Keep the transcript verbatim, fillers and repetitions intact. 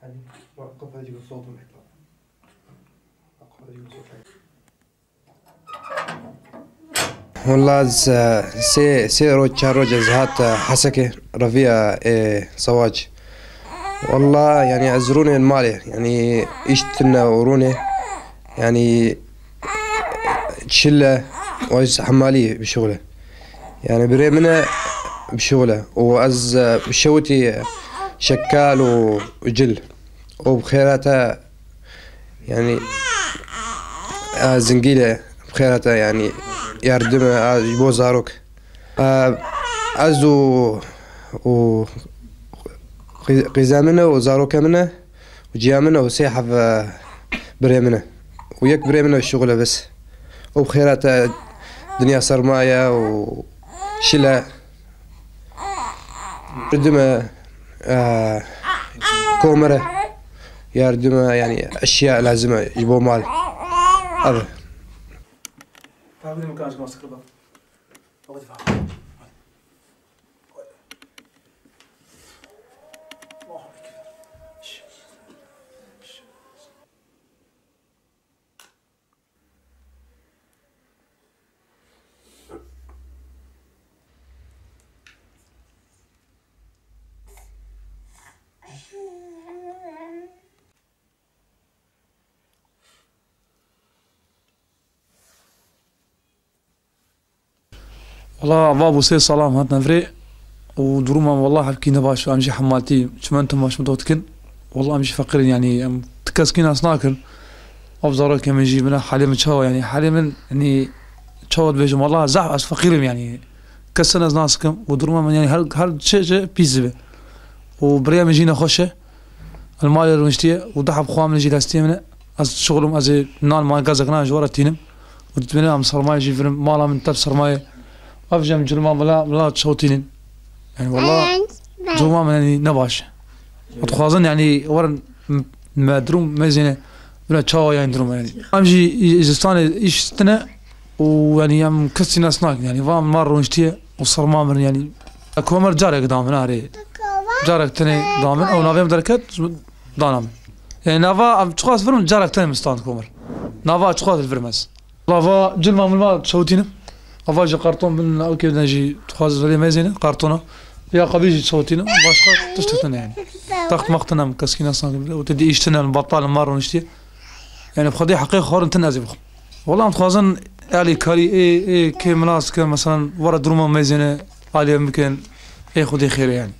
Hadi, bak, kapatacak, soğudum ekranı. Bak, kapatacak, soğudum. Wela ez, e, sê, sê roj, çar roj ez hat, e, Hesekê, reviya, e, Sewac. Wela, yani, ez rûnê malê, yani, îş tune û rûnê, yani, çile, û ez hemalî bişuxule. Yani, birê min e bişuxule. Û ez, e, şewitî, e, şekal û, û cil. Û bi xêra te, yani, e, zingîle, bi xêra te, yani, yardim e, e, ji bo zarok. E, ez û, û qî-, qîza min e û zaroke min e û ciya min e û sê heb, e, birê min e. Û yek birê min e şuxul e bes. Û bi xêra te dinya sermaye û şile. Yardim e, e, komere. Yardim e, yani eşya lazim e ji bo mal. Abi. Tahmin imkan çıkmaz kırba. Hadi bak. Wala, va bû sê sala em hatine virê û duruma wala hevkî ne baş, em jî hemaltî çimentin baş min doh dikin. Wala em jî feqîr in, yanî em ti kes kî nas nakin. Ev zarokê min jî bine halê min çawa, yanî halê min, yanî çawa dibêjim, wala zehf ez feqîr im, yanî kes ez nas dikim û duruma min, yanî her, her çi, çi pîs dibe. Û birê min jî nexweş e. Li malê rûniştiye û du heb xwa min jî destê min e. Ez şixulim, ez ê nan man gazek nan ji we re tînim. Û dibêne em sermayê jî virim, mala min tev sermayê. Ev jî em culma mila, mila çewtînin. Yani wala culma min yani ne baş e. Û dixwazin yani werin m-, me durum mezêne. Bira çawa yani durum yani. Em jî zistanê îş tine û yani em kesî nas nakin yani. Van mar rûniştiye û serma min yani. Komer carek da min arê. Carek tenê da min, ew navê min derket, dana min. Yani nava, em çiqas virim, carek tenê min stand komer. Nava çiqas li virim ez. Lava cilma milma çewtînim. Ava ji karton bin, ew kê jî çiqas velê mezêne, kartona. Ya qebî jî çewtînim, başka tiştek tune yani. Text mext tune em keskî nas nakin. Û te dî îş tune, batal mar rûniştiye. Yani bi Xwedê heqê xwarin tune ez ê bixwim. Wala em dixwazin alîkarî ê, ê kê minas ke, meselan, were duruma mezêne, alî em bikin, ê Xwedê xêr e yani.